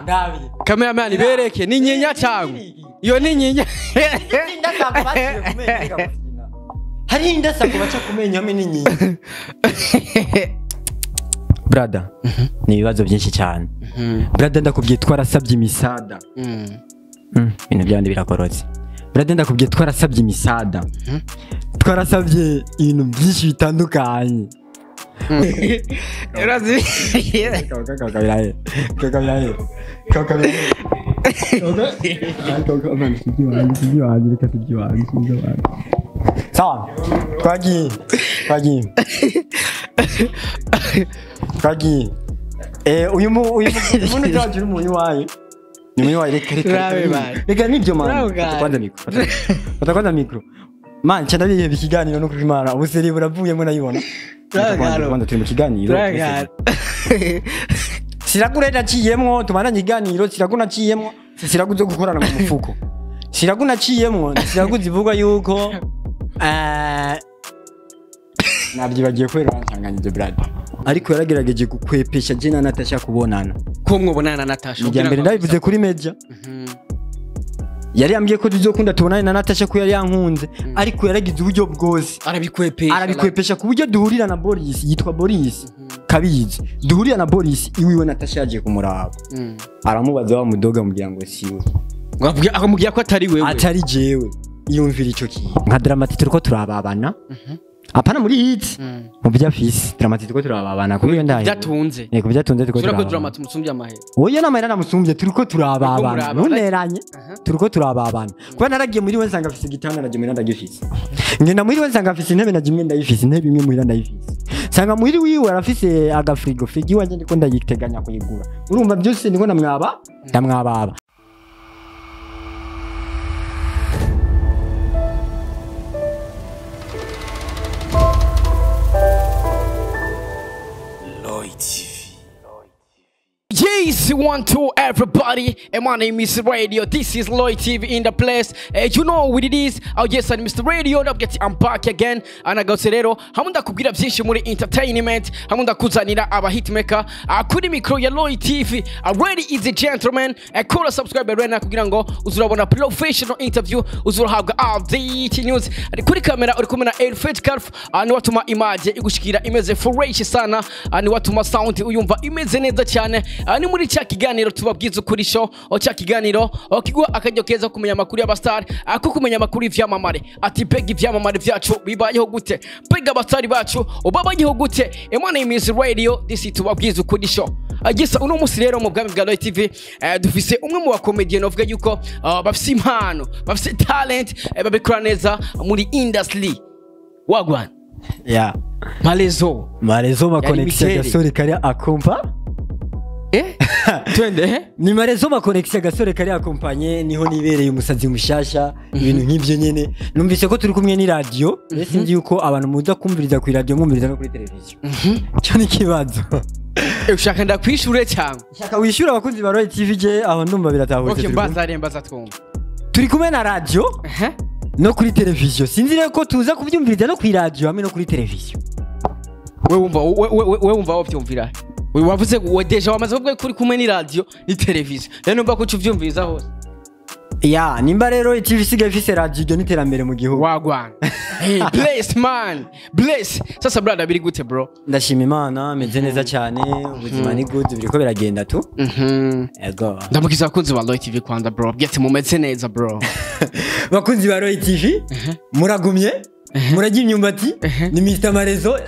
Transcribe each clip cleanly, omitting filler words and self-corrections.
Ndabi. Cameraman bereke ni nyinya cyangwa iyo ni nyinya. Indasago baciye kumenya gufina. Hari indasago baca kumenya hamwe n'inyinya. Brother, ni ibibazo byinshi cyane. Brother, ndakubwiye twarasabye imisada. Ibintu byandi birakorotse. Brother, ndakubwiye twarasabye imisada. Twarasabye ibintu byinshi bitandukanye. Urazi. Sawa, twagiye twagiye twagiye. Uyu muntu utagira umuntu wayo ni muri wayo. Reka reka reka, nibyo man, fata micro, fata kwanza micro man. Cyane bihe ikiganiro no kurimana ubuseri buravuyemo nayibona. Kwanza turi mu kiganiro. Siragura naciyemwo tumaranye iganiro, siragura naciyemwo, siraguze gukorana mu mufuko. Siragu naciyemwo, siragu zivuga yuko nabyibagiye kubera nsanganyije brother. Ariko yaragerageje gukwepesha je na Natasha kubonana. Ko mwobonana na Natasha? Kugira mbere ndabivuze kuri media. Yari yambwiye ko tuzokunda tubonane na Natasha ko yari yankunze, ariko yaragize uburyo bwose arabikwepesha. Arabikwepesha ku buryo duhurira na Boris, yitwa Boris Kabizi. Duhurira na Boris iwiwe, Natasha yagiye kumuraba. Aramubaza wa mudoga mugira ngo siwe. Akamubwira ko atari wewe. Atari jewe. Iyumvira ico kintu. Nka Dramati turiko turababana. Apana muri hit. Mu bya fisi Dramati turiko turababana kuko ndaye. Byatunze. Yego byatunze turiko turababana. turababana. Dramati musumbye amahera. Oya namahera namusumbye, turiko turababana. Ntuneranye. Turiko turababana. Kuba naragiye muri we nsanga afise igitanda na jimwe ndagifise. Ngenda muri we nsanga afise intebe na jimwe ndayifise, intebe imwe muhira ndayifise. Sanga muri wiwe arafise agafrigo, frigo iwanje ndiko ndayiteganya kuyigura. Urumva byose ndiko ndamwaba, ndamwababa. Yes, 1 2 everybody, and my name is Radio. This is Lloyd TV in the place. You know what it is. Oh yes, I'm Mr. Radio. Ndabwira I'm back again. Anagarutse rero hamwe ndakubwira byinshi muri entertainment, hamwe ndakuzanira aba hitmaker kuri micro ya Lloyd TV. Ready is a gentleman. Kora subscribe right now kugira ngo uzurabona professional interview, uzurahabwa update news. Kuri kamera uri kumwe na Elfred Carf, ni watuma image igushikira imeze fresh sana, ni watuma sound uyumva imeze neza cyane. Ni muri cya kiganiro tubabwiza ukuri show, cya kiganiro kiguha akaryo keza kumenya amakuru y'abastar, ko kumenya amakuru y'ivyamamare. Ati mbega ivyamamare vyacu bibayeho gute? Mbega abastar bacu babayeho gute? My name is Radio, this is tubabwiza ukuri show. Gisa uno musi rero mu bwami bwa Royal TV dufise umwe mu bakomedian uvuga yuko bafise impano, bafise talent, babikora neza muri industry. Wagwan. Yeah. Malezo. Marezo ma connexion mitere. Gasore kari akompa. Twende eh? Ni Marezo ma connexion gasore kari akompanye, niho nibereye umusazi mushasha, ibintu nk'ivyo nyene. Numvise ko turi kumwe ni radio, mbese nzi yuko abantu muza kumviriza ku radio mwumviriza no kuri television. Cyo ni kibazo. Ushaka ndakwishure cyangwa? Shaka wishura abakunzi ba Royal TV je aho ndumva biratahuritse. Okay, Turi kumwe. mbaza re mbaza twumva. Turi kumwe na radio no kuri television. Sinzi rero ko tuza kuvyumviriza no ku radio hamwe no kuri television. We wumva wovyumvira. We wavuze we déjà wamaze kuvuga ko uri kumwe ni radio ni television. Rero numva ko uvyumviriza hose. Ya, nimba rero TV isigaye ifise radio, iryo ni iterambere mu gihugu. Wagwan. Hey, bless man. Bless. Sasa brother, biri gute bro? Ndashima Imana, meze neza cyane, ubuzima ni good, biriko biragenda tu. Ego. Ndamukiza abakunzi ba Royal TV kwanza bro. Bwite mumeze neza bro. Bakunzi ba Royal TV, muragumye, murarya imyumbati, ni Mr Marezo.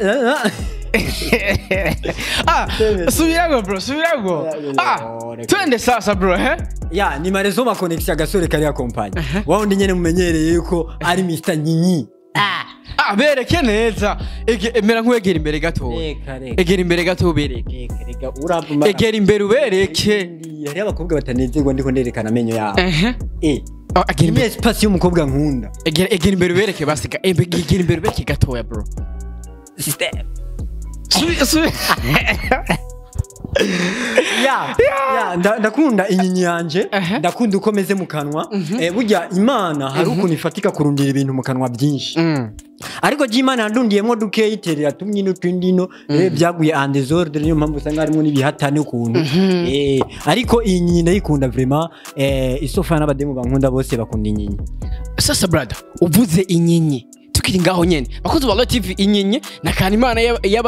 Ah, subirago bro, subirago. Ah, twende sasa bro, eh? Ya, ni Marezo ma connexion gasore kari akompanye. Wa undi nyene mumenyereye yuko ari Mr Nyinyi. Ah, bereke neza. Emera nkwegera imbere gato. Reka reka. Egera imbere gato ubereke. Reka reka urabuma. Egera imbere ubereke. Hariyo abakobwa batanezerwa ndiko nderekana amenyo yabo. Ah, egera Ni imbere. espace y'umukobwa nkunda. Egera imbere ubereke basiga. Egera imbere ubereke gatoya bro. System. Subi subi. Ya, ndakunda inyinya yanje, ndakunda uko meze mu kanwa. Burya Imana hari ukuntu ifatika kurundira ibintu mu kanwa byinshi, ariko je Imana yandundiyemwo dukeyi, iterera tumwe n'utundi no byaguye en désordre, niyo mpamvu usanga harimo n'ibihatane ukuntu. Ariko iyi nyinya ndayikunda vraiment. Isofa n'abademu bankunda bose bakunda inyinya. Sasa brother, uvuze inyenye, tukiri ngaho nyene, bakozi ba Royal TV, inyenye na kantu Imana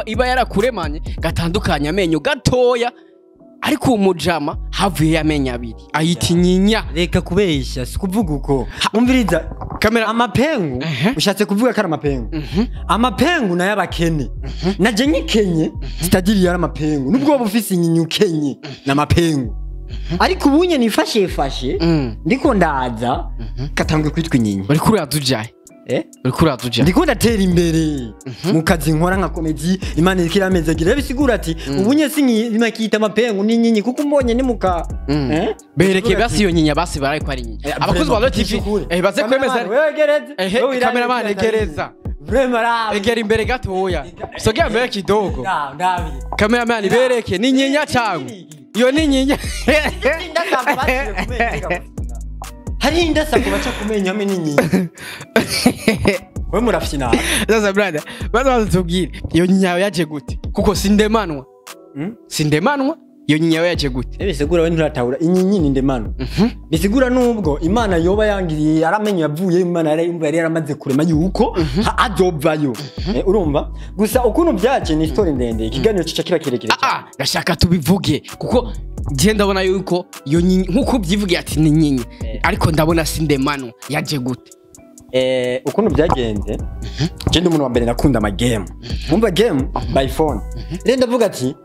iba yarakuremanye gatandukanye amenyo gatoya, ariko uwo mujama havuye amenyo abiri ayita inyinya. Reka kubeshya, si kuvuga uko. Umviriza. Kamera. Amapengu. Ushatse kuvuga ko ari amapengu. Amapengu nayo abakene naje nyikenye, c'est-à-dire yari amapengu nubwo waba ufise inyinya ukenye n'amapengu, ariko ubunye nifashe fashe, ndiko ndaza katanguye kwitwa inyinya. Uriko uradujaye? Eh? Uriko uradujaye? Ndiko ndatera imbere mu kazi nkora nka comedy, Imana iriko iramezagira, bisigura ati ubunye sinkita amapengu n'inyinya kuko umbonye ni muka Bereke basi iyo nyinya, basi baraye ko ari inyinya. Eh, Abakozi ba Royal TV, ukuri. baze kwemeza. Wewe gereze. Ehe, Wewe cameraman, irangi egereza. Vraiment rabi. Egera imbere gatoya, sogea mbere kidogo. Ndabi. Cameraman, bereke ni inyinya cyangwa iyo ni inyinya. Indasago baciye ku menyo. Hari indasago baca ku menyo hamwe n'inyinya. Wewe murafyina. Sasa brother, baza tubwire iyo nyinya yawe yaje gute, kuko sindemanwa. Sindemanwa, iyo nyinya yawe yaje gute? Bisigura we nturatahura inyinya ni ndemano. Bisigura nubwo Imana yoba yangiriye yaramenye yavuye, Imana yari yumva yari yaramaze kurema yuko azovayo. Urumva gusa ukuntu byaje ni story ndende, ikiganiro cica kiba kirekire cyane. Ah, ndashaka tubivuge kuko njye ndabona yuko iyo nyinya nkuko ubyivugiye ati ni nyinya, ariko ndabona sindemanwa, yaje gute? Ukuntu byagenze, je ndi umuntu wa mbere nakunda ama game, umva game by phone. Rero ndavuga ati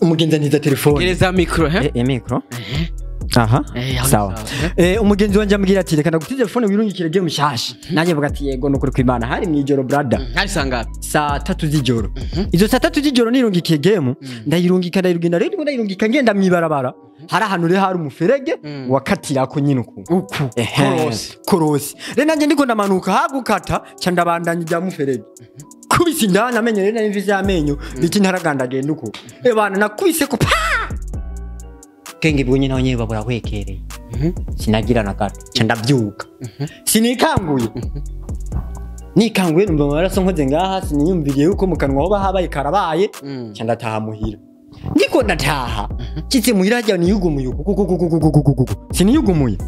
umugenzi antiza telefone. Gereza micro he. Micro aha. Aho Sawa. sawa. Umugenzi wanje ambwira ati reka ndagutize telefone wirungikire game nshasha. Nanjye mvuga ati yego, nukuri kw'Imana hari mwijoro brother. Hari sangapi? Saa 3 z'ijoro. Izo saa 3 z'ijoro nirungikiye game, ndayirungika, ndayirungika rero, ndiko ndayirungika ngenda mwibarabara, hari ahantu rero hari umuferege wakatirako nyine uku. Uku. Ehe, korosi. Korosi. Rero nanjye ndiko ndamanuka hagukata ca ndabandanya ijya muferege kubise indani amenyo. Rero nari mvise amenyo biti ntaragandagenda uko, ebana nakubise ko pa kenge bwo nyine aho nyine babura hwekereye, sinagira na gato, ca ndabyuka sinikanguye. Nikanguye numva amaraso nkoze ngaha, siniyumviriye yuko mu kanwa hoba habaye karabaye. Ca ndataha muhira, ndiko ndataha kitse muhira hajya niyugumuye uku, siniyugumuye.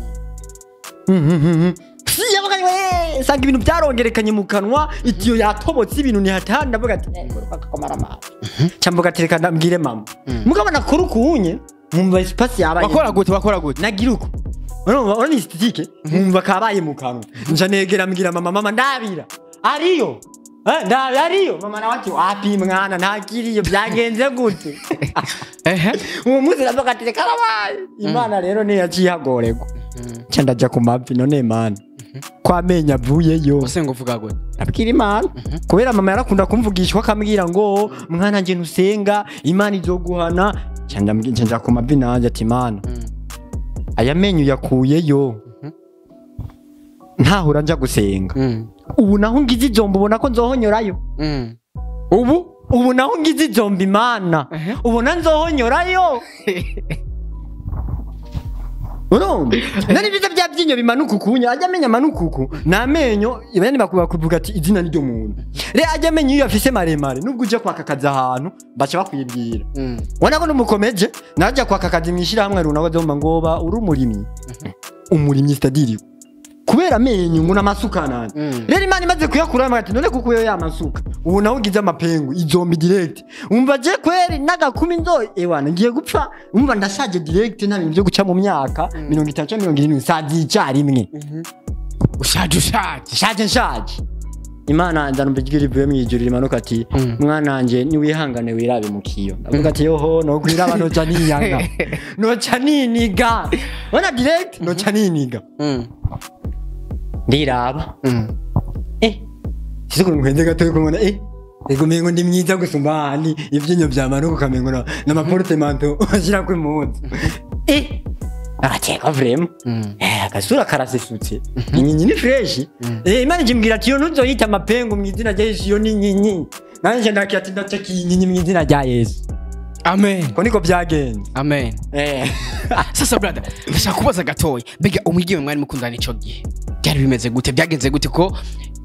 Sanga ibintu byarongerekanye mu kanwa, itiyo yatobotse, ibintu nihatana. Ndavuga ati ngaruka mama, ca mvuga ati reka ndambwire mama. Mugabo nakora ukunye nkumva espace yabaye. Wakora gute? Wakora gute? Nagira uko, urumva, urabona esthétique, nkumva kabaye mu kanwa, nja negera mbwira mama: "Mama, ndabira ariyo." Ndabira ariyo. Mama nawe ati: "Wapi mwana, ntakiriyo, byagenze gute?" Uwo munsi ndavuga ati karabaye, Imana rero niyo yaciye ihagorerwa, nca ndaja ku mavi: "None Mana, ko amenyo avuyeyo?" Ose ngo uvuga gute? Abwira Imana kubera mama yarakunda kumvugishwa akambwira ngo: "Mwana nje ntusenga, Imana izoguhana." Nca nca nja ku mavi nanje ati: "Imana, aya menyo yakuyeyo ntahura nja gusenga, ubu naho ngize ijombo ubona ko nzohonyorayo?" Ubu? "Ubu naho ngize ijombo, Imana, ubona nzohonyorayo?" Urumva nari biza bya byinyo bimanuka ukunya, ajya amenya amanuka uku ni amenyo ibandi bakuvuga ati izina ni ryo muntu. Rero ajya amenya iyo afise maremare, nubwo uje kwaka akazi ahantu baca bakwibwira ubona ko numukomeje. Najya kwaka akazi mu ishyirahamwe runaka, azomba ngo ba uri umurimyi, umurimyi c'est-à-dire kubera amenyo ngo n'amasuka nanje. Rero Imana imaze kuyakura ati: "None kuko yo yamasuka, ubu nawe ugize amapengu izombi direct." Umva je kweri n'agakumi nzo ewana ngiye gupfa, umva ndashaje direct, nta bintu byo guca mu myaka 50 cyangwa 70 sazi icyarimwe. Ushaje ushaje. Nshaje nshaje. Imana nzanumva ijwi rivuye mu ijuru rimanuka ati: "Mwana wanje, niwihangane wirabe mu kiyo." Ndavuga ati: "Yoho, no kwiraba noca niyanga, noca niniga, bona direct noca niniga." Ndiraba, sizo nkwenze gato kubona ego mengo ndi mwiza gusumba ahandi, ivyinyo vyamanuka ukamengo n'amaportemanteau ashira ku impuzu, agateka vraiment, agasura karasesutse, inyinya ni fresh. Imana ikimbwira ati: "Iyo ntuzoyita amapengu, mu izina rya Yesu, iyo ni inyinya." Nanje ndakiye ati: "Ndaca inyinya mu izina rya Yesu." Amen. Ko niko byagenze. Amen. Sasa brother, ndashaka kubaza gatoya, mbega umwigeme mwari mukundana ico gihe byari bimeze gute, byagenze gute, ko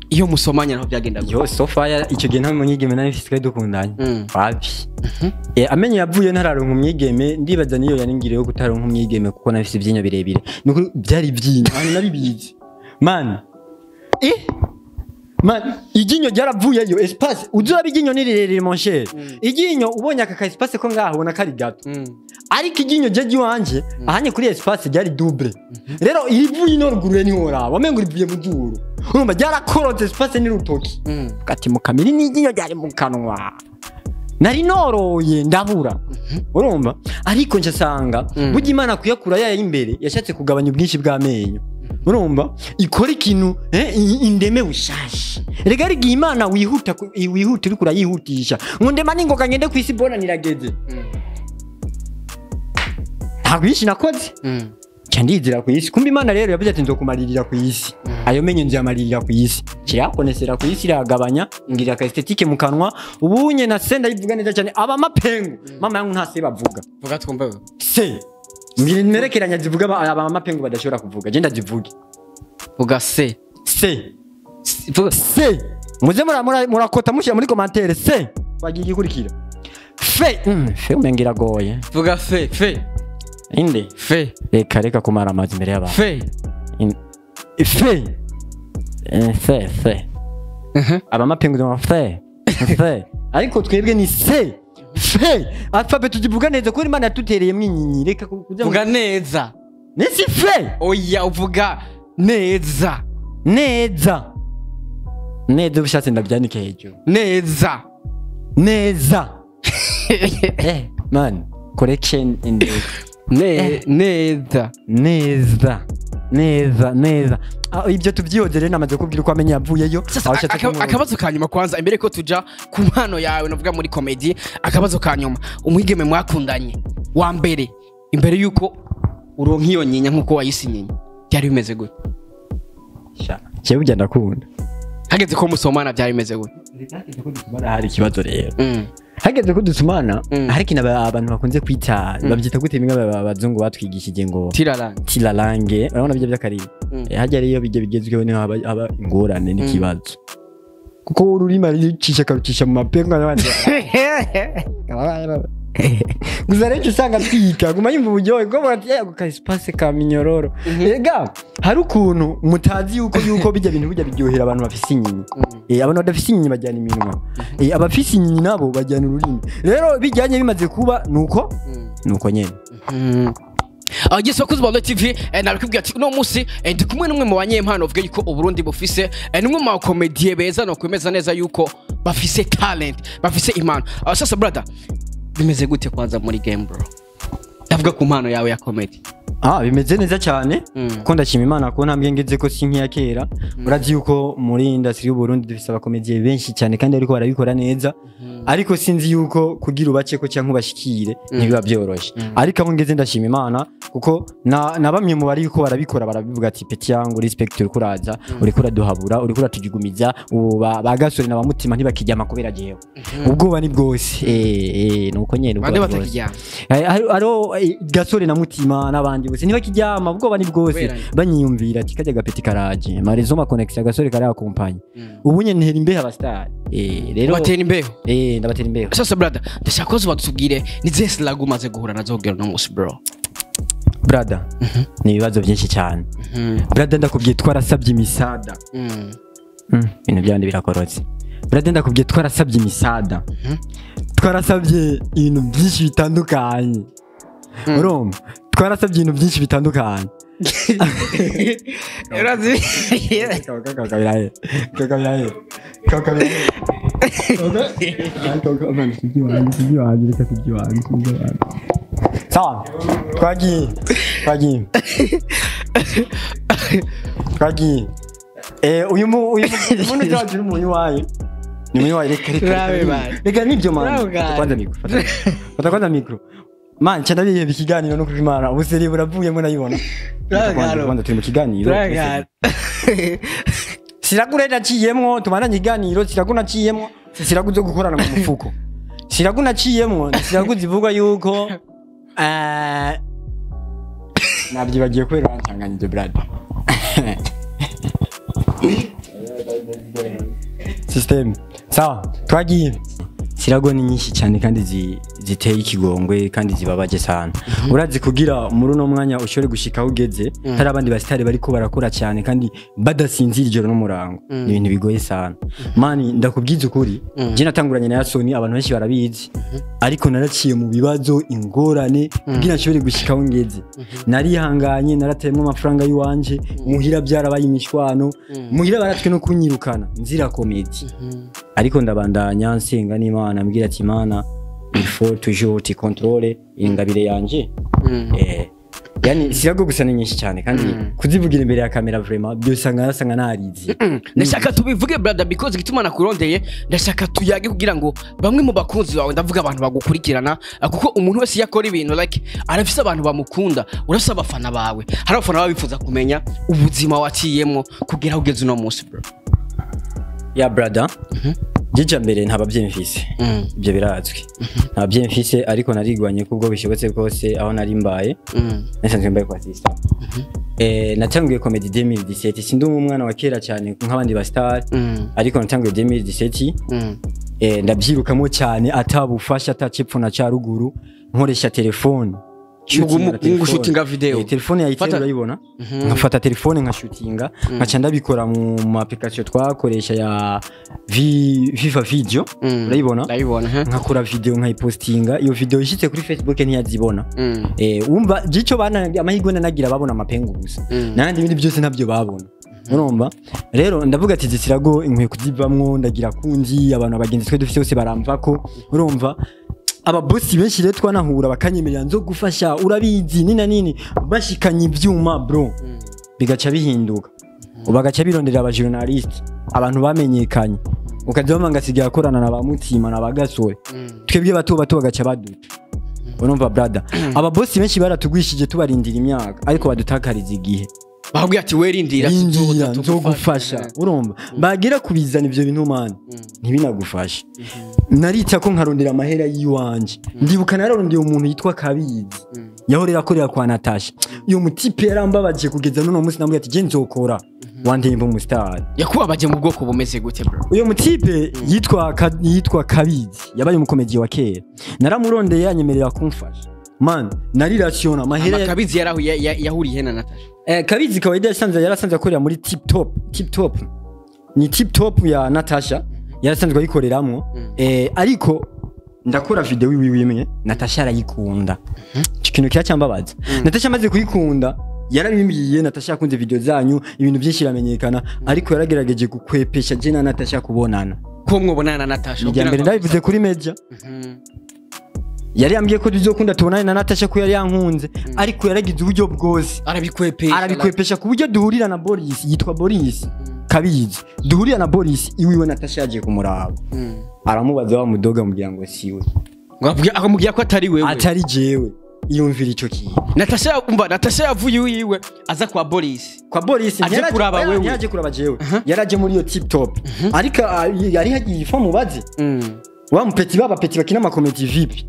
iyo musomanya naho byagenda gute? Yo, so far icyo gihe nta munyigeme nari mfise twari dukundanye. Wapi. Amenyo yavuye ntararonka umwigeme, ndibaza niyo yaringiriyeho kutaronka umwigeme kuko nafise ivyinyo birebire. Nuko byari ivyinyo, ahantu naribizi. Man. Man, iryinyo ryaravuyeyo espace, uzuraba iryinyo ni rirerire mon cher. Iryinyo ubonye aka ka espace ko ngaho ubona kari gato. Ariko iryinyo rye ry'iwanje ahanye kuri espace ryari double. Rero irivuye ino ruguru ni horaba, wamengo rivuye mu zuru. Urumva ryarakorotse espace ni rutoki. Ati mu kamiri n'iryinyo ryari mu kanwa. Nari noroye ndabura. Urumva? Ariko nje sanga burya Imana kuyakura yaya imbere yashatse kugabanya ubwinshi bw'amenyo. Urumva? Ikora ikintu indeme bushasha. Rega ari igihe Imana wihuta wihuta uriko urayihutisha. Ngo ndema ningoga ngende kwisi bona nirageze. Ntabwo yinshi nakoze. Nca ndizira ku isi. Kumbe Imana rero yavuze ati nzokumaririra ku isi. Ayo menyo nziyamaririra ku isi. Kirakonesera ku isi iragabanya, ngira ka esthétique mu kanwa. Ubunye na se ndayivuga neza cyane aba mapengu. Mama yangu nta se bavuga. Vuga twumve. Se. Ngira nerekeranya zivuga aba mapengu badashobora kuvuga. Je ndazivuge. Vuga se. Se. Vuga se. Muze murakota mushyira muri commentaire se. Bagiye igikurikira. Fe. Fe umengira goye. Vuga fe, fe. Inde. Fe. Reka reka kumara amazi imbere y'abantu. Fe. Fe. Fe fe. Aba mapengu de fe. Fe. Ariko twebwe ni se. Fe. Alphabet tuzivuga neza ko Imana yatutereye mwinyi reka kuza. Vuga neza. Nisi fe. Oya uvuga neza. Neza. Neza ubishatse ndabyanike hejuru. Neza. Neza. Man, correction in the neza. Neza. Neza, neza. Ibyo tubyihoze rero namaze kubwira uko amenye yavuyeyo. Akabazo ka nyuma kwanza imbere ko tuja ku mpano yawe navuga muri comedy, akabazo ka nyuma, umwigeme mwakundanye wa mbere imbere yuko uronka iyo nyinya nkuko wayisinyinya byari bimeze gute? Sha, jewe ujya ndakunda. Hageze ko musomana byari bimeze gute? Hageze ko dusomana hari ikibazo rero. Hageze ko dusomana hari kintu abantu bakunze kwita babyita gute bimwe abazungu batwigishije ngo tiralange, urabona bijya by'akarimi. Hajya rero bijya bigezweho niho haba ingorane n'ikibazo. Kuko ururimi aricisha karucisha mu mapengo n'abandi. Gusa rero usanga twika guma yumva uburyohe kuko bati ako ka espace ka minyororo. Ega hari ukuntu mutazi yuko bijya bintu bijya biryohera abantu bafise inyinya. Abantu badafise inyinya bajyana iminwa. Abafise inyinya nabo bajyana ururimi. Rero bijyanye bimaze kuba nuko nuko nyene. Yes, bakuzi ba TV, nabikubwira ati uno munsi ndi kumwe n'umwe mu banyempano uvuga yuko Uburundi bufise, n'umwe mu bakomediye beza no kwemeza neza yuko bafise talent, bafise impano. Sasa brother, bimeze gute kwanza muri game bro? Ndavuga ku mpano yawe ya comedy. Bimeze neza cyane kuko ndashima Imana ko ntambwe ngeze ko si nkiya kera. Urazi yuko muri industry y'u Burundi dufise abakomediye benshi cyane kandi ariko barabikora neza. Ariko sinzi yuko kugira ubace ko cyangwa ubashikire ntibiba byoroshe. Ariko aho ngeze ndashima Imana kuko na bamwe mu bari yuko barabikora barabivuga ati peti yangu respect uri kuraza, uri kuraduhabura, uri kuratujigumiza, ubu bagasore na bamutima ntibakijyama kubera jewe. Ubwoba ni bwose. Nuko nyene ubwoba. Haro gasore na mutima n'abandi bose ntibakijyama, ubwoba ni bwose. Banyiyumvira ati kajya gapeti karaje, marezo ma connection gasore kari akompanye. Ubu nyene ntera imbeho aba star. Rero batera imbeho. Ndabatera imbeho. Sasa brother, ndashaka ko batubwire ni zihe slagu umaze guhura nazo kugira no munsi bro. Brother, ni ibibazo byinshi cyane. Brother ndakubwiye twarasabye imisada. Ibintu byandi birakorotse. Brother ndakubwiye twarasabye imisada. Twarasabye ibintu byinshi bitandukanye. Urumva? Twarasabye ibintu byinshi bitandukanye. Urazi? Sawa. Twagiye. Uyu muntu cyacu ni umuntu wayi. Ni umuntu wayi reka. Reka nibyo man. Kwanza micro. Fata kwanza micro. Man cyane biye ikiganiro no kuri Imana ubuseri buravuyemo nayibona. Kwanza turi mu kiganiro. Siragure naciyemwo tumaranye iganiro siraguna naciyemwo siraguzo gukorana mu mufuko. Struggle naciyemwo ni struggle zivuga yuko nabyibagiye kubera urancanganyije, brother. System sawa, twagiye. Struggle ni nyinshi cyane kandi ziteye ikigongwe kandi zibabaje sana. Urazi, kugira muri uno mwanya ushobore gushika aho ugeze, hari abandi basitari bariko barakora cyane kandi badasinzira ijoro n'umurango, ni ibintu bigoye sana, man. Ndakubwiza ukuri, je natanguranye na Yasoni, abantu benshi barabizi, ariko naraciye mu bibazo, ingorane, kugira nshobore gushika aho ngeze. Narihanganye, narateyemo amafaranga y'iwanje. Muhira byarabaye imishwano, muhira baratwe no kunyirukana nzira comedy, ariko ndabandanya nsenga n'Imana, mbwira ati: "Imana, il faut toujours tu contrôle ingabire yanje." Yani struggle gusa ni nyinshi cyane, kandi kuzivugira imbere ya kamera, vraiment, byose ngasanga narizi. Ndashaka tubivuge, brother, because igituma nakurondeye, ndashaka tuyage kugira ngo bamwe mu bakunzi bawe, ndavuga abantu bagukurikirana, kuko umuntu wese iyo akora ibintu, like, arafise abantu bamukunda, urafise abafana bawe, hari abafana baba bifuza kumenya ubuzima waciyemo kugera aho ugeze uno munsi, bro. Ya brother, jija mbere nta bavyeyi mfise, ibyo birazwi, nta bavyeyi mfise, ariko narigwanye kubwo bishobotse bwose. Aho nari mbaye, nasanzwe mbaye kwa sister. Natanguye comedy 2017. Sindi umwana wa kera cyane nk'abandi ba star, ariko natanguye 2017. Ndabyirukamo cyane, atabufasha, atacepfo na ca ruguru, nkoresha telefone. Mu gushutinga video. Telefone ya Itel, urayibona, nkafata telefone nkashutinga, nkaca ndabikora mu application twakoresha ya Viva Video, urayibona. Ndayibona, he. Nkakora video, nkayipostinga. Iyo video ishitse kuri Facebook ntiyazibona. Wumva gico bana amahirwe nanagira, babona amapengu gusa, nandi ibindi byose ntabyo babona. Urumva rero, ndavuga ati struggle inkwiye kuzivamwo. Ndagira kunzi abantu, abagenzi twe dufite bose baramvako. Urumva, ababosi benshi rero twanahura bakanyemerera nzo gufasha, urabizi, nina nini, bashikanye ivyuma, bro, bigaca bihinduka, bagaca birondera aba journaliste, abantu bamenyekanye, ukaza bamanga asigaye akorana na ba Mutima na ba Gasore, twebwe bato bato bagaca baduta. Urumva brother, ababosi benshi baratugwishije tubarindira imyaka, ariko badutakariza igihe. Bakubwira ati: "Werindira, rindira, tuzoza nzogufasha." Urumva, bagira kubizana ivyo bintu, man, ntibinagufashe. Narita ko nkarondera amahera yiwanje. Ndibuka nararondeye umuntu yitwa Kabizi, yahorera akorera kwa Natasha. Uyo mutipe yarambabaje kugeza n'uno munsi. Namubwiye ati: "Je nzokora, wanteye mba umustar." Yakubabaje mu bwoko bumeze gute, bro? Uyo mutipe yitwa Kabizi, yabaye umukomedi wa kera. Naramurondeye, yanyemerera kumfasha, man, narirationa amahera. Amakabizi yarahuye, yahuriye na Natasha? Kabizi kawaida yasanze, yarasanze akorera muri Tip Top. Tip Top ni Tip Top ya Natasha, yarasanzwe ayikoreramwo. Ariko ndakora video wiwe imwe, Natasha arayikunda. Ico kintu kiracyambabaza. Natasha amaze kuyikunda yarabimbwiye: "Natasha yakunze video zanyu." Ibintu byinshi biramenyekana, ariko yaragerageje gukwepesha je na Natasha kubonana. Ko mwobonana na Natasha? Irya mbere ndabivuze kuri media. Yari yambwiye ko tuzokunda tubonane na Natasha, ko yari yankunze, ariko yaragize uburyo bwose arabikwepesha. Arabikwepesha ku buryo duhurira na Boris, yitwa Boris Kabizi, duhurira na Boris iwiwe, Natasha yagiye kumuraba, aramubaza wa mudoga, amubwira ngo siwe. Ngo akamubwira ko atari wewe. Atari jewe. Iyumvira ico kintu. Natasha, umva, Natasha yavuye iwiwe aza kwa Boris. Kwa Boris. Aje kuraba wewe. Yaraje kuraba jewe, yaraje muri iyo Tip Top, ariko yari hagiye ifa mubaze wa mupeti, baba peti bakina amakomedi vipi,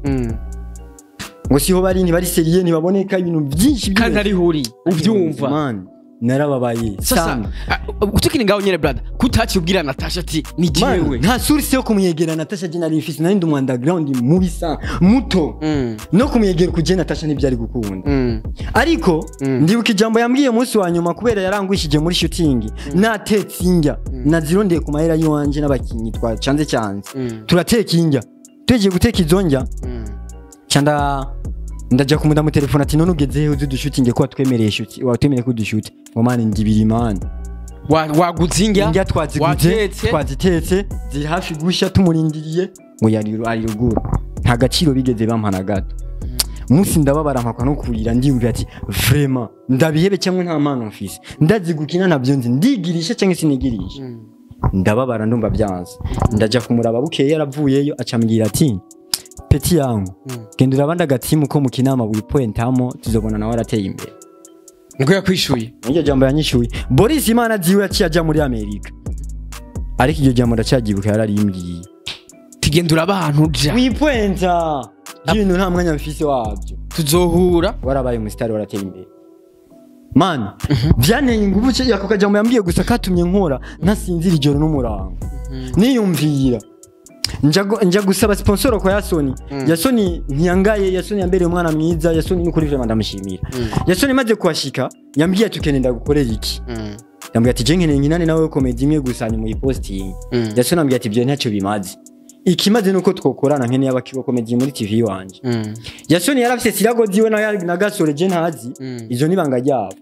ngo siho bari, ntibari sérieux, ntibaboneka, ibintu byinshi. Kandi ari huri ubyumva. Man, narababaye Sasa sana. Tukiri ngaho nyene, brother, kutaci ubwira Natasha ati ni Man, jewe? Nta source yo kumwegera Natasha je nari mfise. Nari ndi mu underground mubi sana, muto. No kumwegera kuje Natasha ntibyari gukunda. Ariko ndibuka ijambo yambwiye umunsi wa nyuma, kubera yarangwishije muri shooting, natetse indya, nazirondeye ku mahera y'iwanje n'abakinyi twacanze cyanze, turateka indya. Tugiye guteka izo ndya, canda ndajya kumudamu telefone ati: "None ugeze he uzi dushutinge, ko watwemereye shuti, watwemereye ko dushuti?" Ngo: "Man, ndibiri, man." Waguze indya? Indya twaziguze. Watetse. Twazitetse, ziri hafi gusha, tumurindiriye ngo yari ari ruguru. Nta gaciro bigeze bampa na gato. Umunsi ndababara, mpakwa no kurira. Ndiyumvira ati: "Vraiment, ndabihebe cyangwa nta mpano mfise? Ndazi gukina, ntabyo nzi, ndigirisha cyangwa sinigirisha?" Ndababara, ndumva byanze. Ndajya kumuraba bukeye, yaravuyeyo, acambwira ati: "Petit yangu, genda urabanda agatimu ko mukinama wipointamo, tuzobona nawe arateye imbere." Ngo yakwishuye? Iryo jambo yanyishuye Boris, Imana ziwe, yaciye ajya muri Amerika, ariko iryo jambo ndacyagibuka, yararimbwiye. Ati genda uraba ahantu uja. Wipwenza ibintu nta mwanya mfise wabyo. Tuzohura. Warabaye umusitari, warateye imbere man. Vyanteye ingufu ako kajambo yambwiye gusa katumye nkora ntasinzira ijoro n'umurango, niyumvira nja gusaba sponsor kwa Yasoni. Yasoni ntiyangaye, Yasoni yambereye umwana mwiza. Yasoni n'ukuri vraiment ndamushimira. Yasoni maze kuhashika yambwiye ati ukeneye ndagukorera iki? Yambwiye ati je nkeneye nkinane nawe comedy imwe gusa ni mu posting. Yasoni ambwiye ati ibyo ntacyo bimaze, ikimaze nuko twokorana, nkeneye abakibo comedy muri TV wanje. Yasoni yarafise sirago ziwe na Gasore, je ntazi, izo nibanga ryabo,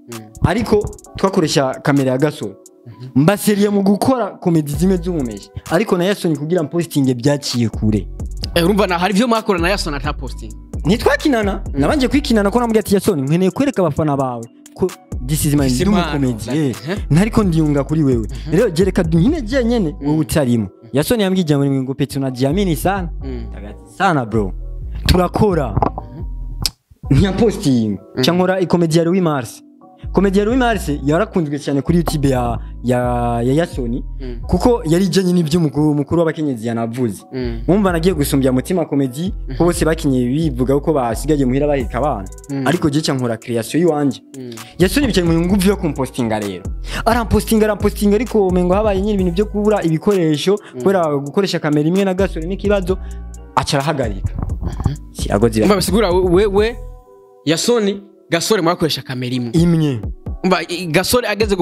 ariko twakoresha kamera ya Gasore. Mbaseriye mu gukora comedy zimwe z'umumeshe, ariko na Yasoni kugira posting byaciye kure. Urumva na hari ivyo mwakora na Yasoni ata posting? Ntitwakinana, nabanje kwikinana ko namubwiye ati Yasoni, nkeneye kwereka abafana bawe ko this is my This is ndi impano, umukomedi, like, ntariko ndiyunga kuri wewe, rero jereka nkine je nyene wewe utarimo. Yasoni yambwiye ijambo rimwe ngo petit, unajiamini sana. Ndagati sana bro, turakora ntiyapostinga cyangwa ikomedi ya Louis Mars. Komedi ya Louis Mars yarakunzwe cyane kuri YouTube ya Yasoni, kuko yari ijanye n'ibyo mukuru w'abakenyezi yanavuze. Wumva nagiye gusumbya mutima komedi ko bose bakinye bivuga ko basigaye muhira baheka abana, ariko je nkora creation yiwanje. Yasoni bicaye mu nguvu yo kumpostinga, rero arampostinga, arampostinga, ariko umengo habaye nyine ibintu byo kubura ibikoresho kubera gukoresha kamera imwe na Gasore n'ikibazo, aca arahagarika. Sirago zira Umva, bisigura wewe, Yasoni, Gasore mwakoresha kamera imwe? Imwe. Umva, Gasore ageze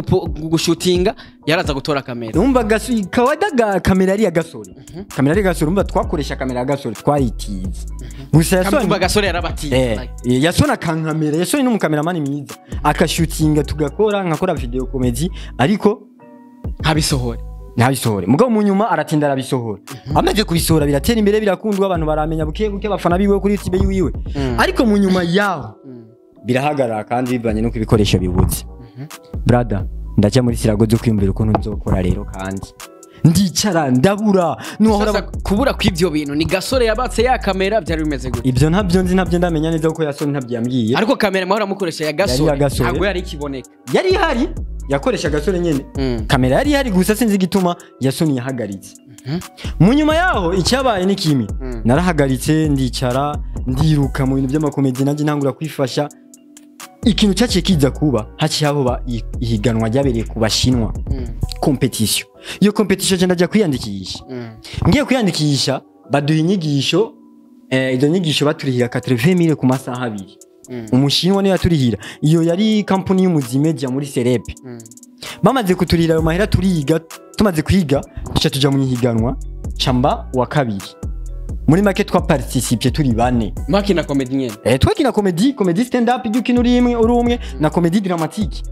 gushutinga yaraza gutora kamera? Umva, Gasore kawada ga kamera ari ya Gasore, kamera ari ya Gasore. Umva, twakoresha kamera ya Gasore, twaritize gusa Yasoni. Umva, Gasore yarabatiye? Yasoni akankamera. Yasoni ni umukameramani mwiza, akashutinga tugakora, nkakora video comedy, ariko nkabisohore. Ntabisohore. Mugabo mu nyuma aratinda arabisohora. Amaze kubisohora biratera imbere, birakundwa, abantu baramenya buke buke, abafana biwe kuri YouTube yiwe. Ariko mu nyuma yaho birahagarara kandi bivanye nuko ibikoresho bibuze. Brother, ndajya muri sirago zo kwiyumvira ukuntu nzokora rero, kandi ndicara ndabura nuhora. Sasa kubura kw'ivyo bintu ni Gasore yabatse ya kamera? Byari bimeze gute? Ibyo ntabyo nzi, ntabyo ndamenya neza kuko Yasoni ntabyo yambwiye. Ariko kamera mwahora mukoresha ya Yari iya Gasore Gasore. ntabwo yari ikiboneka? Yari ihari, yakoresha Gasore nyene. Kamera yari ihari, gusa sinzi igituma Yasoni yahagaritse. Mu nyuma yaho icyabaye ni kimwe, narahagaritse, ndicara, ndiruka mu bintu by'amakomedi, nanjye ntangura kwifasha. Ikintu cyaciye kiza kuba, haciye hahoba ihiganwa ryabereye ku Bashinwa, competition. Iyo competition je ndajya kwiyandikisha. Ngiye kwiyandikisha baduha inyigisho, izo nyigisho baturihira 80,000 ku masaha 2. Umushinwa niyo yaturihira. Iyo yari kampuni y'umuzimedia muri Serepe. Bamaze kuturira ayo mahera turiga. Tumaze kwiga duca tuja mu ihiganwa, camba wa kabiri. Muri make twaparticipye turi bane. Makina comedy nyene? Twakina comedy, comedy stand up ibyo ukina uri imwe, uri umwe, na comedy dramatique.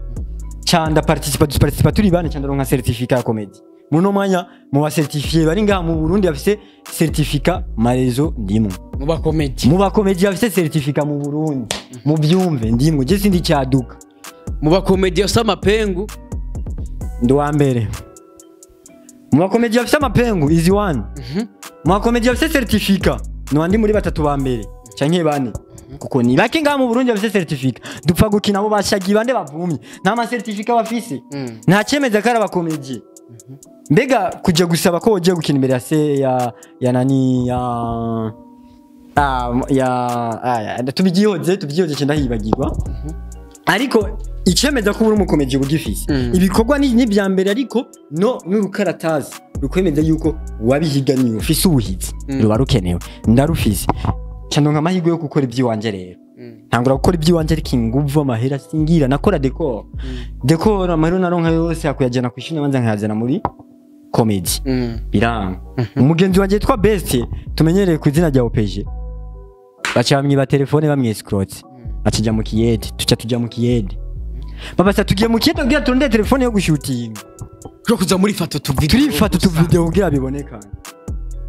Ca ndaparticipa, duparticipa turi bane, ca ndaronka certificat ya comedy. Muno mwanya mu ba certifié bari ngaha mu Burundi bafise certificat marezo, ndimwe. Mu ba comedy? Mu ba comedy bafise certificat mu Burundi, mu byumve, ndimwe. Je sindi cyaduka. Mu ba comedy yose amapengu? Ndi uwa mbere mu bakomedi bafise amapengu, izi one. Mu bakomedi bafise certificat ni wandi muri batatu ba mbere canke bane, kuko ni bake ngaha mu Burundi bafise certificat. Dupfa gukina abo bashagi bande bavumye nta ma certificat bafise, nta cemeza ko ari abakomedi. Mbega kuja gusaba ko wogiye gukina imbere ya se ya nani ya ya tubyihoze, tubyihoze, ndahibagirwa. Ariko icemeza ko uri umukomedi ugifise ibikorwa ni n'ibya mbere, ariko no n'urukaratasi rukwemeza yuko wabihiganiye, ufise ubuhizi, ruba rukenewe. Ndarufise, ca ndonka amahirwe yo gukora iby'iwanje. Rero ntangura gukora iby'iwanje, ariko inguvu amahera singira. Nakora décor, décor amahera naronka yose akuyajyana ku ishuri, nabanza nkayazana muri comedy. Biranga. Umugenzi wanjye yitwa Best, tumenyereye ku izina rya OPG, baca bamwiba telefone, bamwescrote, akijya mu kiyede. Tuca tujya mu kiyede. Babasa tugiye mu kiyede kugira turondere telefone yo gushutinga. Kuro kuza muri foto tu video? Turifata tu video kugira bibonekane.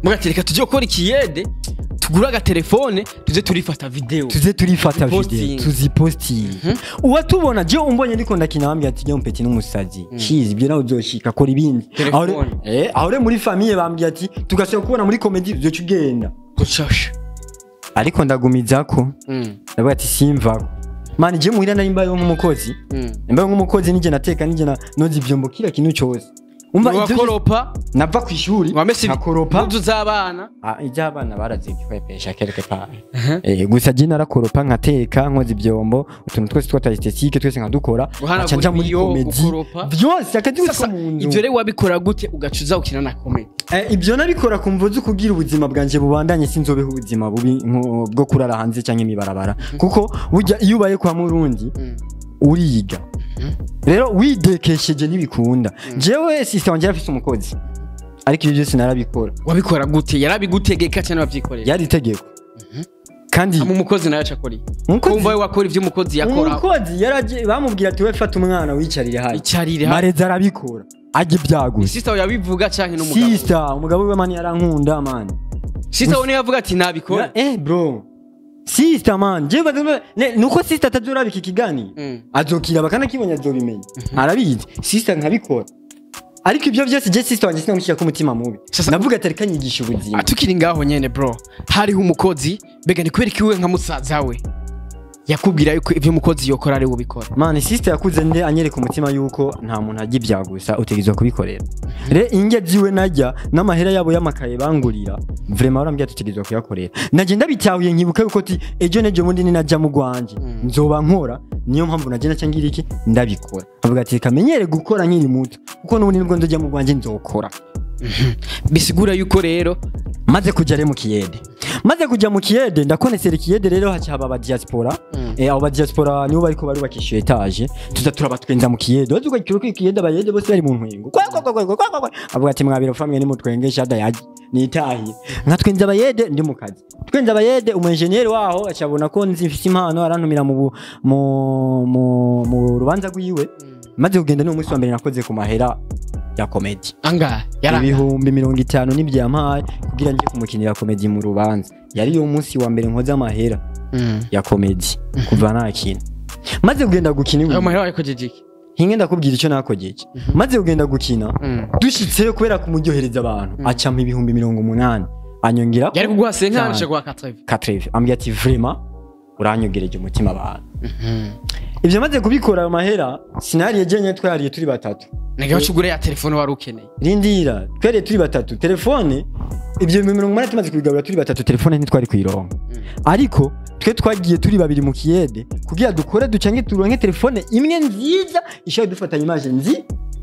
Mugati reka tujye gukora ikiyede, tugure agatelefone, tuze turifata video. Tuze turifata video. Tuzipostinge. Tuzipostinge. Uwatubona, je umbonye ndiko ndakina, bambwira ati jya mpeti n'umusazi chizi, ibyo nawe uzoshika, kora ibindi. Telefone. Aho rero muri famille bambwiye ati tugasubira kubona muri comedy uzoca ugenda. Gushasha. Ariko ndagumizako, ndavuga ati simvako man. Je muhira nari mbayeho nk'umukozi, mbayeho nk'umukozi, nije nateka, nije na noza ivyombo, kila kintu cyose. Umva ivyo Wakoropa? Nava ku ishuri, Wamese nkakoropa. Impuzu z'abana? Ah, iby'abana barazikwepesha quelque part. Gusa je narakoropa, nkateka, nkoza ibyombo, utuntu twose twa esthétique twese nkadukora. Guhanagura Nkaca nja muri ibiyo, comédie. gukoropa. Byose akazi Sasa ko mu nzu. ivyo rero wabikora gute, ugaca uza ukina na comedy? Ibyo nabikora ku mvo zo kugira ubuzima bwanje bubandanye, sinzobeho ubuzima bubi bwo kurara hanze cyangwa imibarabara, kuko burya iyo ubaye kwa murundi uriga rero widekesheje ntibikunda. Jewe sister wanje yarafise umukozi, ariko ibyo byose narabikora. Wabikora gute? Yarabigutegeka cyangwa wabyikorera? Yari itegeko kandi. Ama umukozi nawe acakora iki? Umukozi- Kumva we wakora ivyo umukozi yakora. Umukozi yaraje, bamubwira ati: "We fata umwana wicarire hano." Icarire hano. Mareza arabikora, ajya ibyaguze. Sister wawe yabivuga canke n'umugabo? Sister, umugabo wiwe man yarankunda man. Sister wawe niwe yavuga ati nabikora? Bro, sister man, jewe nuko sister atazorabika ikiganiro, azokiraba kandi akibonye azobimenya, arabizi. Sister nkabikora, ariko ibyo byose je sister wanjye sinamushyira ku mutima mubi. Navuga ati reka nyigisha ubuzima. Ah, tukiri ngaho nyene bro, hariho umukozi. Mbega ni kubera iki wewe nka musaza we yakubwira yuko ivyo umukozi yokora ari we ubikora? Man, sister yakuze nde anyereka umutima yuko nta muntu ajya ibya gusa, utegerezwa kubikorera. Re indya ziwe najya n'amahera yabo y'amakaye bangurira, vraiment barambwira ati utegerezwa kuyakorera. Nagenda bitahuye, nkibuka yuko ti ejo nejo bundi ninajya mu rwanje nzoba nkora. Niyo mpamvu nagenda cyangwa iki ndabikora, avuga ati reka menyere gukora nkiri muto, kuko n'ubundi nibwo nzojya mu rwanje nzokora. Bisigura yuko rero Maze kujya rero mu kiyede, maze kujya mu kiyede, ndakonesera ikiyede rero, haca haba aba diaspora. Abo ba diaspora nibo bariko barubakisha étage, tuza turabatwenza mu kiyede. Wazi ugakira ko ikiyede abayede bose bari mu ntwengo, kwa kwa kwa kwa kwa kwa kwa. Avuga ati mwabiro famwe nimutwengesha dayaji nitahiye. Nkatwenza abayede ndi mu kazi, twenza abayede. Umu engineer waho acabona ko nzi mfise impano, arantumira mu rubanza rwiwe. Maze kugenda, ni umunsi wa mbere nakoze ku mahera ya comedy. Angahe yaranga? 50,000 nibyampaye kugira njye kumukinira comedy mu rubanza. Yari uwo munsi wa mbere nkoze amahera ya comedy kuva nakina. Maze kugenda gukina Ayo iwe, mahera wayakojeje iki? Hinge ndakubwira icyo nakogeje. Maze kugenda gukina, dushitseyo kubera kumuryohereza abantu, acampa 80,000, anyongera. Yari kuguha 50 Cyane. ashaka 80? 80. Ambwira ati vraiment uranyogereje umutima abantu. Ibyo maze kubikora, ayo mahera sinariye jenyine, twariye turi batatu. Nega ucugure ya telefone wari ukeneye. Rindira, twariye turi batatu. Telefone, ibyo 80,000 tumaze kubigabura turi batatu, telefone ntitwari kuyironka, ariko twe twagiye turi babiri mu kiyede kugira dukore ducange turonke telefone imwe nziza ishobora dufatanya image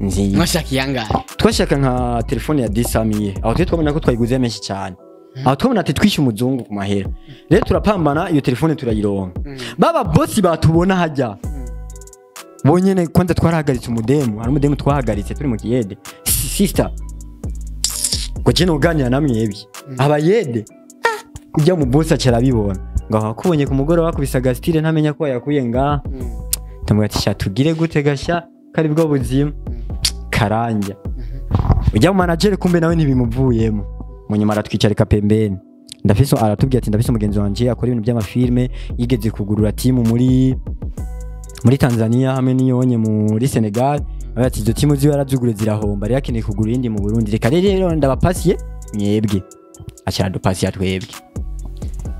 nziza. Mwashaka iyangahe? Twashaka nka telefone ya 200,000. Aho twe twabona ko twayiguze menshi cyane, aho twabona ati twishe umuzungu ku mahera. Rero turapambana, iyo telefone turayironka. Baba bosi batubona hajya bonyene. Kwanza twarahagaritse umudemu, hari umudemu twahagaritse turi mu kiyede. Sister, ngo je noganira namwebwe abayede. Ujya mu bosi acarabibona ngo aho akubonye ku mugoroba bakubise agasitire, ntamenya ko wayakuye ngaha. Ndamubwira ati sha tugire gute gasha kari bwo buzima karanja. Ujya mu manager, kumbe nawe ntibimuvuyemo. Mu nyuma aratwicarika pembeni, ndafise, aratubwira ati ndafise umugenzi wanje akora ibintu by'amafilme, yigeze kugurura timu muri Tanzania hamwe n'iyonye muri Senegal. Avuga ati izo timu ziwe yarazugure zirahomba, rero akeneye kugura iyindi mu Burundi, reka rero ndabapasiye mwebwe. Aca aradupasiya twebwe.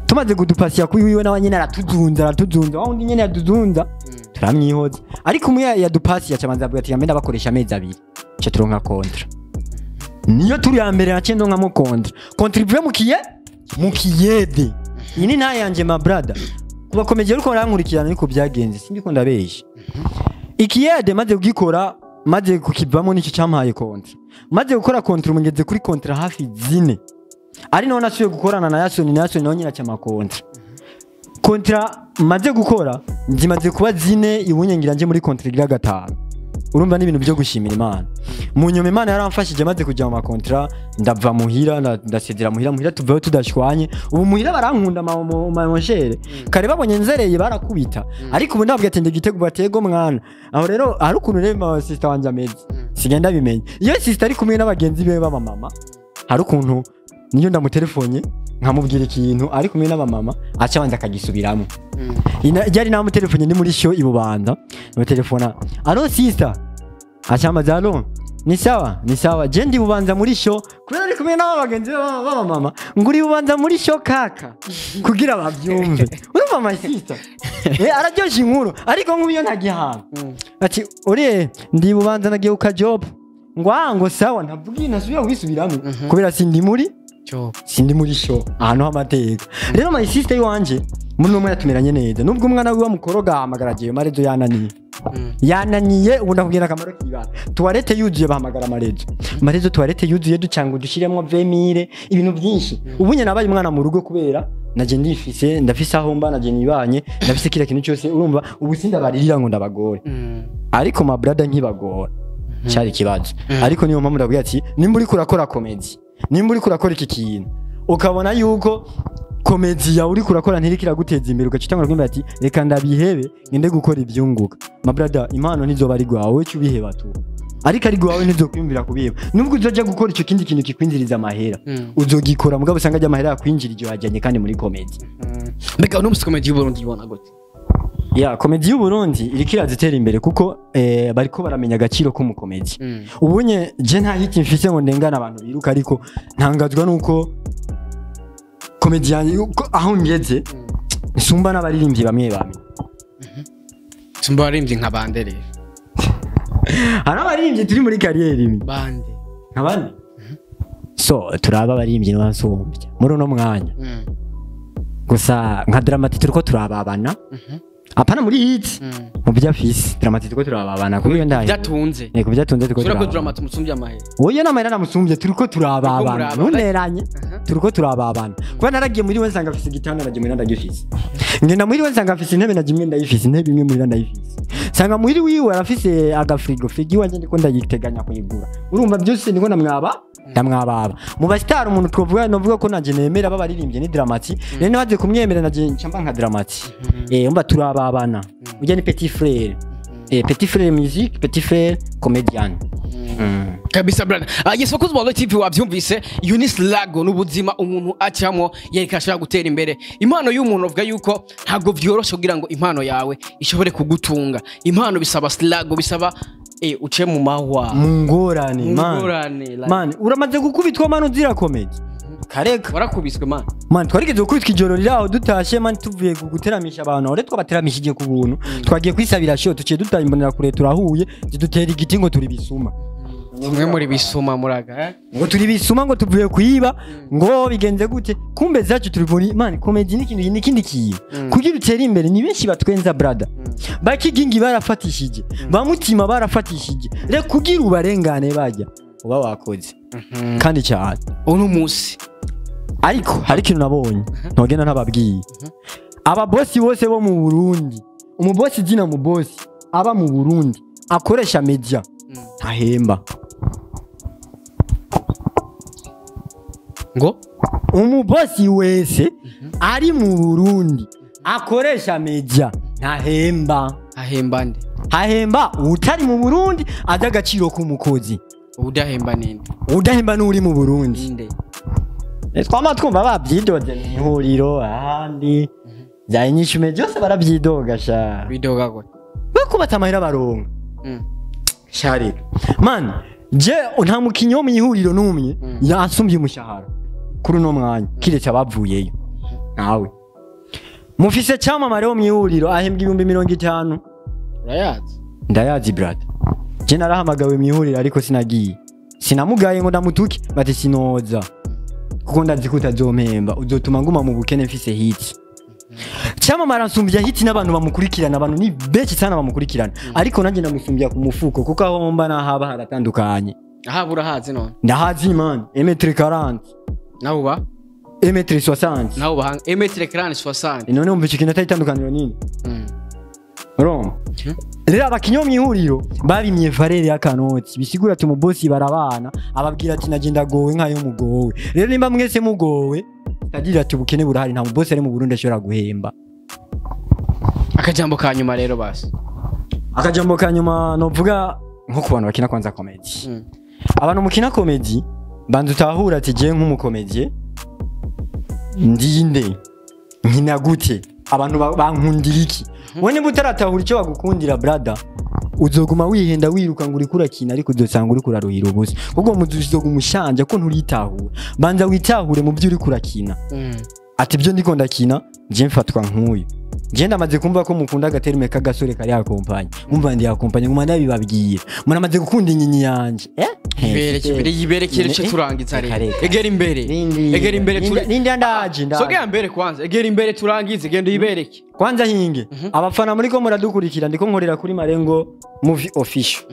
Tumaze kudupasiya kuri wiwe, nawe nyene aratuzunza, aratuzunza wa wundi nyene yaduzunza, turamwihoza. Ariko umwe yadupasiye aca avuga ati yambe ndabakoresha amezi 2, ca turonka contrat. Niyo turi ya mbere naciye ndonkamo contrat, contrat ivuye mu kiyede. Iyi ni nta yanje ma brother, kubakomeje ariko barankurikirana, ariko byagenze sindiko ndabesha. Ikiyede maze kugikora, maze kukivamo, nicyo cyampaye contrat. Maze gukora contrat, umugeze kuri contrat hafi zine, ari naho nasubiye gukorana na Yasoni, na Yasoni naho nyine aca ama contrat. Contrat maze gukora zimaze kuba zine, ibunye ngira nje muri contrat igira gatanu. Urumva ni ibintu byo gushimira Imana. Mu nyuma Imana yaramfashije, maze kujya mu ma contrat ndava muhira, ndasezera muhira. Muhira tuvayo tudashwanye. Ubu muhira barankunda ma mon cher. Kare babonye nzereye barakubita, ariko ubu ndababwira ati ndigitego batego mwana. Aho rero hari ukuntu rero ma sister wanje ameze, sigenda bimenya iyo sister ari kumwe n'abagenzi be b'abamama. Hari ukuntu niyo ndamutelefone nkamubwira ikintu ari kumwe n'abamama, aca abanza akagisubiramo. Ryari namutelefone ndi muri show i Bubanza, ndamutelefona: "Allo sister." Acambaza: "Allo, ni sawa?" "Ni sawa, je ndi Bubanza muri show." Kubera ari kumwe n'aba bagenzi be b'abamama, ngo uri Bubanza muri show kaka, kugira bavyumve. Urumva my sister araryosha inkuru, ariko nk'ubu iyo ntagihana ati uriye ndi Bubanza nagiye ku job. Ngo ah, ngo sawa, ntavuga, ntasubira kubisubiramo kubera sindi muri Cyo. Sindi muri show ahantu h'amateka. Rero my sister iwanje muri uno mwanya tumeranye neza, nubwo umwana wiwe amukoroga ahamagara jewe. Marezo yananiye, yananiye. Ubu ndakubwira akamaro k'ibara. Toilette yuzuye, bahamagara amarezo. Marezo, toilette yuzuye, ducanga dushyiremo 20 mille, ibintu byinshi. Ubu nyine nabaye umwana mu rugo kubera naje ndifise, ndafise aho mba, naje nibanye, ndafise kila kintu cyose. Urumva ubu sindabaririra ngo ndabagore, ariko ma brother nkibagora cyari ikibazo. Ariko niyo mpamvu ndabwira ati nimba uriko urakora comedy, nimba uriko urakora iki kintu, ukabona yuko comedy yawe uriko urakora ntiriko iraguteza imbere, ugaca utangura kwiyumvira ati reka ndabihebe ngende gukora ibyunguka, ma brother, impano ntizoba ari gwawe, cyo ubiheba tu. Ariko ari gwawe, ntizokwiyumvira kubiheba nubwo uzoja gukora icyo kindi kintu kikwinjiriza amahera. Uzogikora, mugabo usanga ajya amahera yakwinjira wajyanye kandi muri comedy. Mbega uno musi comedy y'Uburundi ibona gute? Ya, comedy y'u Burundi iriko irazitera imbere kuko bariko baramenya agaciro k'umukomedi. Ubunye je nta hit mfise ngo ndengane abantu biruka, ariko ntangazwa nuko comedy yanjye uko aho ngeze nsumba n'abaririmbyi bamwe bamwe. Tumba abaririmbyi nka bande rero? Hari abaririmbyi turi muri carrière imwe. Bande? Nk'abandi so turaba abaririmbyi n'abansumbya muri uno mwanya, gusa nka Dramati turiko turababana, apana muri hit, mu byo afise. Dramati turiko turababana kuko ndaye Byatunze. Yego, byatunze, turiko Sura ko turababana. Dramati umusumbye amahera? Oya, n'amahera namusumbye, turiko turababana. Murabana. Ntuneranye, turiko turababana kuba naragiye muri we nsanga afise igitanda, nagiye muri ndagifise. Ngenda muri we nsanga afise intebe, nagiye imwe ndayifise, intebe imwe muri ndayifise. Nsanga muri wiwe arafise agafrigo, frigo iwanje ndiko ndayiteganya kuyigura. Urumva byose niko ndamwaba, ndamwababa. Mu basitari umuntu twovuga, novuga ko nanje nemera babaririmbye ni Dramati. Rero nibaze kumwemera naje ncamba nka Dramati. Umva, turababana, ujya ni petit frère, petit frère musique, petit frère comedian. Kabisa brother. Yes, bakozi ba TV, wabyumvise Eunice Lago n'ubuzima umuntu acamo yereka ashobora gutera imbere. Impano y'umuntu, uvuga yuko ntabwo vyoroshe kugira ngo impano yawe ishobore kugutunga. Impano bisaba slago, bisaba uce mu mahwa. Mu ngorane. Mu Man. ngorane, like. Man, uramaze gukubitwa man, uzira comedy, kareka. Warakubiswe man? Man, twarigeze gukubitwa ijoro riri aho dutashe man, tuvuye guteramisha abantu. Aho rero twabateramishije ku buntu, twagiye kwisabira show, tuciye dutaye kure, turahuye, zidutera igiti ngo turi bisuma. Mwe muri bisuma muraga, eh? Ngo turi bisuma, ngo tuvuye kwiba, ngo bigenze gute, kumbe zacu turi muri man comedy. N'ikintu n'ikindi kintu kugira utere imbere, ni benshi batwenza brother, bakigingi barafatishije, bamutima barafatishije. Rero kugira ubarengane bajya uba wakoze kandi cyane. Uno munsi Ariko hari ikintu nabonye ntogenda ntababwiye. Ababosi bose bo mu Burundi, umubosi zina mubosi aba mu Burundi akoresha media ntahemba. Ngo? Umubosi wese ari mu Burundi akoresha media ntahemba. Ahemba nde? Hahemba utari mu Burundi azi agaciro k'umukozi. Udahemba ninde? Udahemba n'uri mu Burundi. Ninde? Twama twumva babyidoze mu ihuriro, ahandi bya inyishume byose barabyidoga sha. Bidoga gute? Bakubatse amahera baronka. Sharika man, je nta mukinyi wo mu ihuriro n'umwe yasumbye umushahara kuri uno mwanya kiretse abavuyeyo. Nawe mufise cyamamare wo mu ihuriro ahembwa 50,000. Urayazi? Ndayazi brother. Je narahamagawe mu ihuriro ariko sinagiye, sinamugaye ngo ndamutuke, bati sinoza kuko ndazi ko utazompemba, uzotuma nguma mu bukene mfise hit. Cyamamara nsumbya hit n'abantu bamukurikirana, abantu ni benshi sana bamukurikirana, ariko nanjye ndamusumbya ku mufuko kuko aho mba n'ahaba haratandukanye. Aha urahazi none? Ndahazi man, un mètre 40. Nawe uba Un mètre 60. Nawe uba un mètre 40, 60. None wumva icyo kintu atari itandukaniro nini? Urumva rero abakinyi bo mw'ihuriro babimye valeur y'akanoti, bisigura ati umubosi barabana, ababwira ati nagenda gowe nkayo mugowe. Rero nimba mwese mugowe, tagira ati ubukene burahari, nta mubosi ari mu Burundi ashobora guhemba. Akajambo ka nyuma rero basi. Akajambo ka nyuma novuga nko ku bantu bakina kwanza comedy, abantu mukina comedy, banza utahura ati je nk'umukomedie ndinde, nkina gute, abantu bankundira iki? Wowe niba utaratahura icyo bagukundira brother, uzoguma wihenda wiruka ngo uriko urakina, ariko uzosanga uriko uraruhira ubusa kuko uzoguma ushanja ko nturitahura. Banza witahure mu byo uriko urakina, ati ibyo ndiko ndakina je mfatwa nk'uyu. Je ndamaze kumva ko mukunda agaterme k'agasore kari akompanye, mumva ndi akompanye, nguma ndabibabwira, muramaze gukunda inyinya yanje, eh. Ibereke imbere, yiberekere ce turangiza rero. Egera imbere. Egera imbere turi. Nindi ndaje ndaje. Sogea mbere kwanza. Egera imbere turangize, genda uyibereke. Kwanza hinge. Abafana muri ko muradukurikira, ndiko nkorera kuri Marengo Movie Official.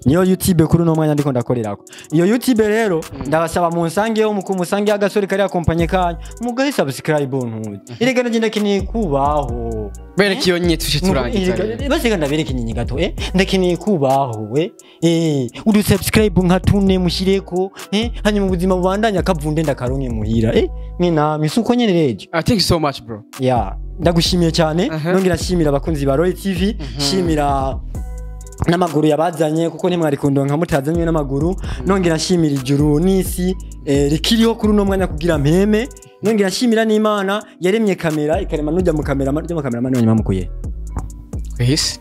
Niyo YouTube kuri uno mwanya ndiko ndakorerako. Iyo YouTube rero ndabasaba munsangeho, mukumusange agasore kari akompanye kanyu. Mugahe subscribe ntuzi. Erega nagenda kineye kubaho. Bereke iyo nye tushe turangiza rero. Basiga ndabereka inyenye gato, ndakeneye kubaho we, udu subscribe nka tune mushireko, hanyuma ubuzima bubandanya akavunde ndakaronke muhira, mwe suko nyene rejo. Ah, thank you so much bro. Ya, ndagushimiye cyane. Nongera nshimira abakunzi ba Roy TV, nshimira n'amaguru yabazanye kuko ntimwari kundonka mutazanywe n'amaguru. Nongera nshimira ijuru n'isi rikiriho kuri uno mwanya kugira mpeme. Nongera nshimira n'Imana yaremye kamera ikarema n'ujya mu kamera, n'ujya mu kamera nyuma mukuye. Kwisi.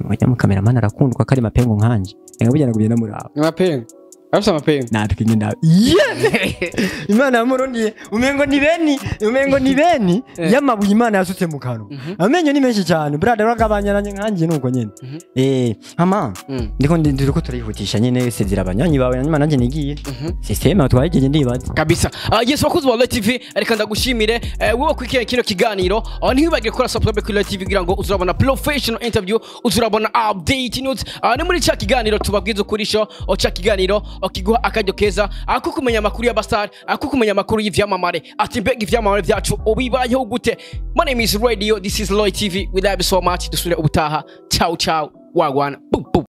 Ujya mu kamera man arakundwa kari mapengo nkanje. Nga burya nagumye namuraba. Mapengo. Afisa mapengo. Natwe nyine. Yeah! Imana yamurundiye umengo ni beni, umengo ni beni y'amabuye Imana yasutse mu kanwa. Amenyo ni menshi cyane. Brother uragabanyaranye nkanje nuko nyene. Ama ndiko ndiko turihutisha nyene sezira abanyanyi bawe nyuma nanje nigiye. System twayigiye ndibaza. Kabisa. Yes, wakuzi wa Roy TV, reka ndagushimire wowe kwikiye kino kiganiro. Ntiwibagire gukora subscribe kuri Roy TV kugira ngo uzurabona professional interview, uzurabona update news. Ni muri cya kiganiro tubabwiza ukuri show, cya kiganiro kiguha akaryo keza ako kumenya amakuru y'abastar, ako kumenya amakuru y'ivyamamare. Ati mbega ivyamamare vyacu ubibayeho gute? My name is Radio, this is Roy TV. We love you so much. Dusubire ubutaha. Ciao ciao. Wagwana. Boom boom.